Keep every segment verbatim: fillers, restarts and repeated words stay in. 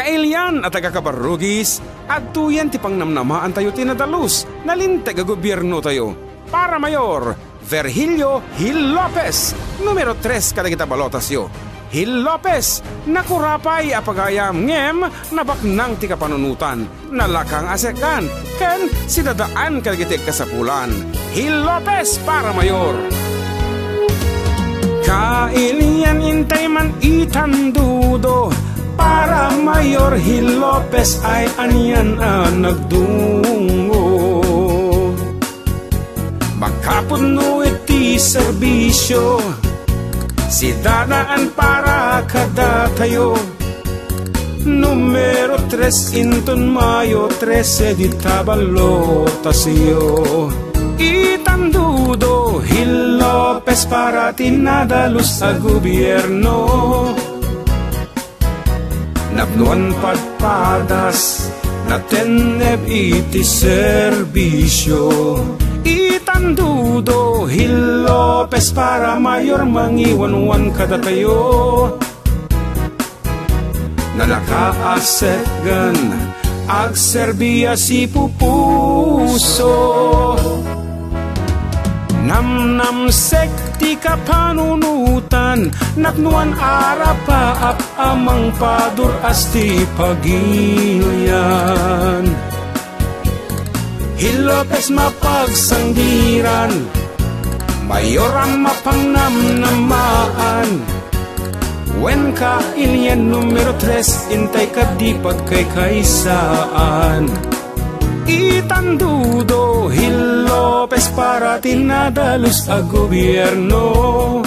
Kailian a taga-Cabarrugis, adtoyen ti pangnamnamaantayo ti nadalus, nalinteg a gobiernotayo. Para Mayor, Virgilio Gil Lopez, numero tres kadagita balotasyo. Gil Lopez, nakurapay a pagayam ngem nabaknang ti kapanunotan. Nalaka nga asekgan ken sidadaan kadagiti agkasapulan. Gil Lopez para Mayor. Kailian intay man Itandudo para Mayor, Gil Lopez ay anian a nagdungo. Makapudno iti serbisio, sidadaan para kadatayo. Numero tres inton Mayo trese dita balotasyo. Itandudo, Gil Lopez para ti nadalus a gobierno. Napnuan padpadas, natenneb iti serbisyo. Itandudo, Gil Lopez para Mayor, mangiwanwan kadatayo. Nalaka a setgan, agserbi a sipupuso. Namnamsek ti kapanunotan, napnuan arapaap a mangpadur-as ti pagilian. Gil Lopez mapagsangdiran, Mayor a mapangnamnamaan. Wen kailian numero tres, intay kadi pagkaykaysaan. Itandudo, Gil Lopez para ti nadalus a gobierno.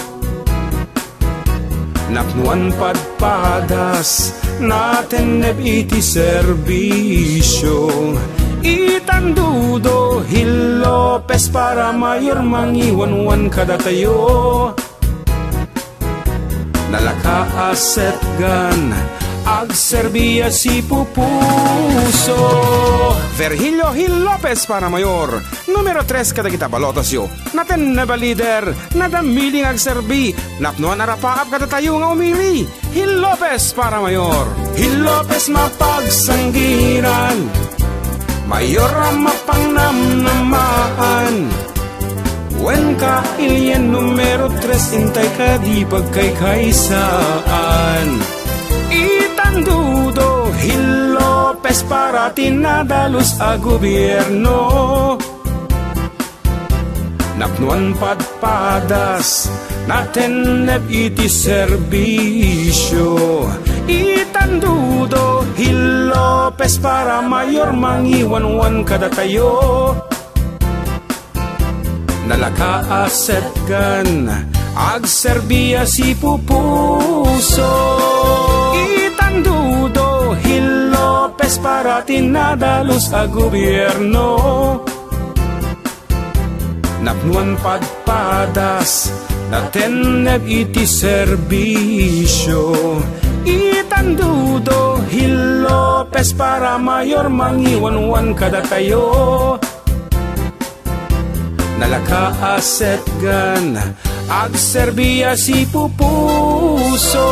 Napnuan padpadas, natenneb iti serbisyo. Itandudo, Gil Lopez para Mayor, mangiwanwan kadatayo. Nalaka a setgan, agserbi a sipupuso. Virgilio Gil Lopez para Mayor, numero tres kadagita balotasyo. Natenneb a lider, nadamili nga agserbi, napnuan arapaap kadatayo nga umili. Gil Lopez para Mayor. Gil Lopez mapagsanggiran, Mayor a mapangnamnamaan. Wen kailian numero tres, intay kadi pagkaykaysaan. Itandudo, Gil Lopez para ti nadalus a gobierno. Napnuan padpadas, natenneb iti serbisyo. Itandudo, Gil Lopez para Mayor, mangiwanwan kadatayo. Nalaka a setgan, agserbi a sipupuso. Itandudo, Gil Lopez para ti nadalus a gobierno. Napnuan padpadas, natenneb iti serbisyo. Itandudo, Gil Lopez para Mayor, mangiwanwan kadatayo. Nalaka a setgan, agserbi a sipupuso.